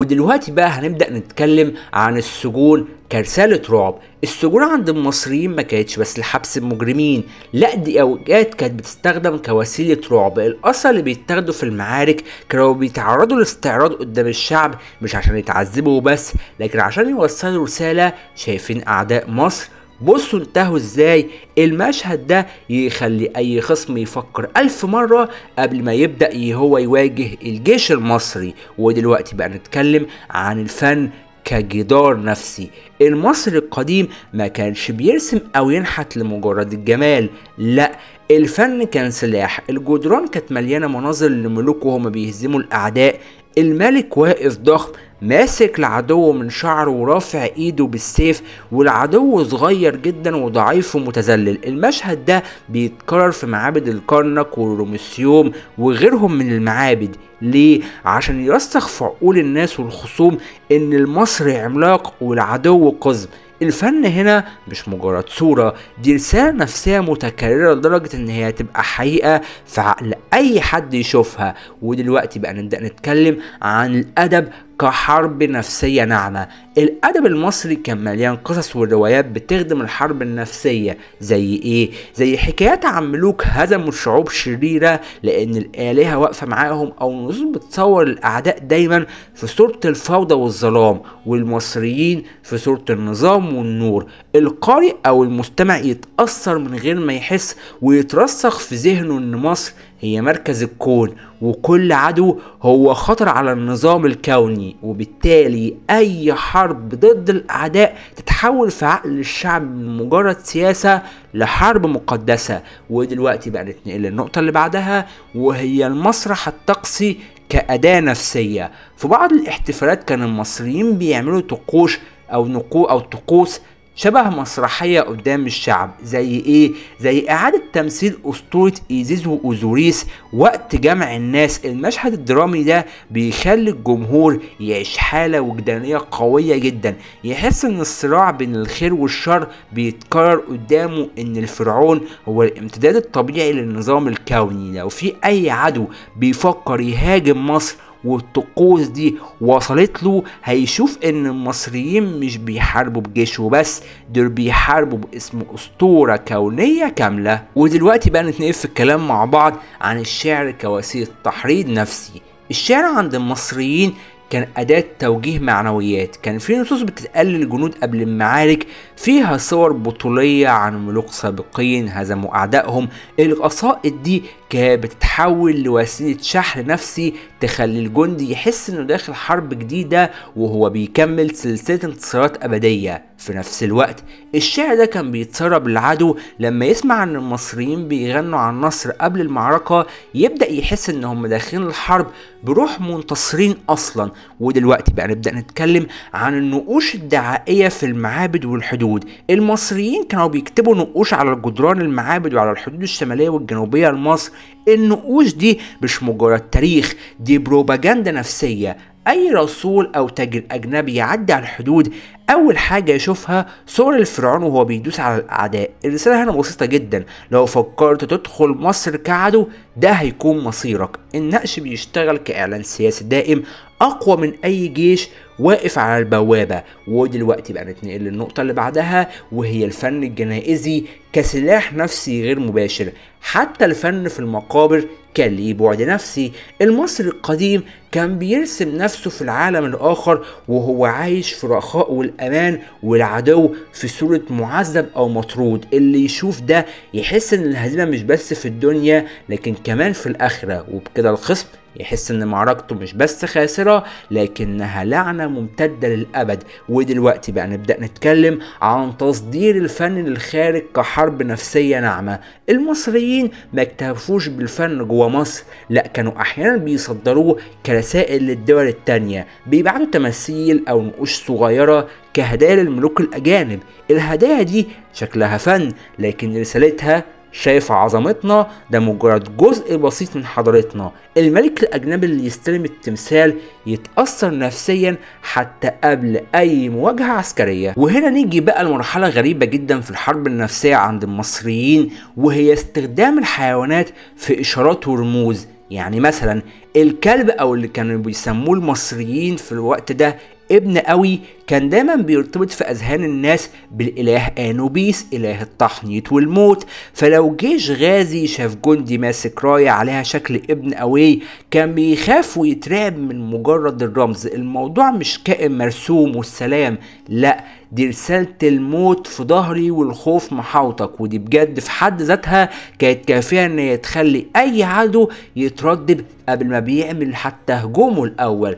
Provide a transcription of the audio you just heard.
ودلوقتي بقى هنبدأ نتكلم عن السجون كرسالة رعب. السجون عند المصريين ما كانتش بس لحبس المجرمين، لا دي اوقات كانت بتستخدم كوسيلة رعب. الأسرى اللي بيتاخدوا في المعارك كانوا بيتعرضوا لاستعراض قدام الشعب، مش عشان يتعذبوا بس، لكن عشان يوصلوا رسالة: شايفين أعداء مصر؟ بصوا انتهوا ازاي. المشهد ده يخلي اي خصم يفكر 1000 مرة قبل ما يبدأ هو يواجه الجيش المصري. ودلوقتي بقى نتكلم عن الفن كجدار نفسي. المصري القديم ما كانش بيرسم او ينحت لمجرد الجمال، لا، الفن كان سلاح. الجدران كانت مليانة مناظر لملوك وهما بيهزموا الاعداء. الملك واقف ضخم ماسك العدو من شعره ورافع ايده بالسيف، والعدو صغير جدا وضعيف ومتذلل. المشهد ده بيتكرر في معابد الكرنك والروميسيوم وغيرهم من المعابد. ليه؟ عشان يرسخ في عقول الناس والخصوم ان المصري عملاق والعدو قزم. الفن هنا مش مجرد صورة، دي رسالة نفسية متكررة لدرجة ان هي تبقى حقيقة في عقل اي حد يشوفها. ودلوقتي بقى نبدأ نتكلم عن الادب كحرب نفسية ناعمة. الأدب المصري كان مليان قصص وروايات بتخدم الحرب النفسية. زي إيه؟ زي حكايات عن ملوك هزموا شعوب شريرة لأن الآلهة واقفة معاهم، أو نصوص بتصور الأعداء دايما في صورة الفوضى والظلام، والمصريين في صورة النظام والنور. القارئ أو المستمع يتأثر من غير ما يحس، ويترسخ في ذهنه إن مصر هي مركز الكون، وكل عدو هو خطر على النظام الكوني، وبالتالي أي حرب ضد الأعداء تتحول في عقل الشعب من مجرد سياسة لحرب مقدسة. ودلوقتي بقى نتنقل للنقطة اللي بعدها، وهي المسرح الطقسي كأداة نفسية. في بعض الاحتفالات كان المصريين بيعملوا طقوش أو طقوس شبه مسرحية قدام الشعب. زي ايه؟ زي اعادة تمثيل اسطورة ايزيس واوزوريس وقت جمع الناس. المشهد الدرامي ده بيخلي الجمهور يعيش حالة وجدانية قوية جدا، يحس ان الصراع بين الخير والشر بيتكرر قدامه، ان الفرعون هو الامتداد الطبيعي للنظام الكوني. لو في اي عدو بيفكر يهاجم مصر والطقوس دي وصلت له، هيشوف ان المصريين مش بيحاربوا بجيش وبس، دول بيحاربوا باسم اسطورة كونية كاملة. ودلوقتي بقى نتنقل في الكلام مع بعض عن الشعر كوسيلة تحريض نفسي. الشعر عند المصريين كان أداة توجيه معنويات. كان في نصوص بتتقال للجنود قبل المعارك فيها صور بطولية عن ملوك سابقين هزموا أعدائهم. القصائد دي كانت بتتحول لوسيلة شحن نفسي تخلي الجندي يحس إنه داخل حرب جديدة وهو بيكمل سلسلة انتصارات أبدية. في نفس الوقت الشعر ده كان بيتسرب للعدو لما يسمع إن المصريين بيغنوا عن النصر قبل المعركة، يبدأ يحس إنهم داخلين الحرب بروح منتصرين أصلا. ودلوقتي بقى نبدأ نتكلم عن النقوش الدعائية في المعابد والحدود. المصريين كانوا بيكتبوا نقوش على الجدران المعابد وعلى الحدود الشمالية والجنوبية لمصر. النقوش دي مش مجرد تاريخ، دي بروباجندا نفسية. أي رسول أو تاجر أجنبي يعدي على الحدود أول حاجة يشوفها صور الفرعون وهو بيدوس على الأعداء. الرسالة هنا بسيطة جدا، لو فكرت تدخل مصر كعدو ده هيكون مصيرك. النقش بيشتغل كإعلان سياسي دائم أقوى من أي جيش واقف على البوابة. ودلوقتي بقى نتنقل للنقطة اللي بعدها، وهي الفن الجنائزي كسلاح نفسي غير مباشر. حتى الفن في المقابر كان ليه بعد نفسي. المصري القديم كان بيرسم نفسه في العالم الآخر وهو عايش في رخاء والأمان، والعدو في صورة معذب أو مطرود. اللي يشوف ده يحس إن الهزيمة مش بس في الدنيا لكن كمان في الآخرة، وبكده الخصم يحس ان معركته مش بس خاسرة لكنها لعنة ممتدة للأبد. ودلوقتي بقى نبدأ نتكلم عن تصدير الفن للخارج كحرب نفسية ناعمة. المصريين ما اكتفوش بالفن جوه مصر، لا كانوا احيانا بيصدروه كرسائل للدول التانية. بيبعتوا تماثيل او نقوش صغيرة كهدايا للملوك الأجانب. الهدايا دي شكلها فن لكن رسالتها شايف عظمتنا، ده مجرد جزء بسيط من حضارتنا. الملك الأجنبي اللي يستلم التمثال يتأثر نفسيا حتى قبل أي مواجهة عسكرية. وهنا نيجي بقى لمرحلة غريبة جدا في الحرب النفسية عند المصريين، وهي استخدام الحيوانات في إشارات ورموز. يعني مثلا الكلب او اللي كانوا بيسموه المصريين في الوقت ده ابن قوي، كان دايما بيرتبط في اذهان الناس بالاله انوبيس اله التحنيط والموت. فلو جيش غازي شاف جندي ماسك راية عليها شكل ابن قوي كان بيخاف ويترعب من مجرد الرمز. الموضوع مش كائن مرسوم والسلام، لا، دي رسالة الموت في ظهري والخوف محاوطك، ودي بجد في حد ذاتها كانت كافية ان هي تخلي اي عدو يتردد قبل ما بيعمل حتى هجومه الاول.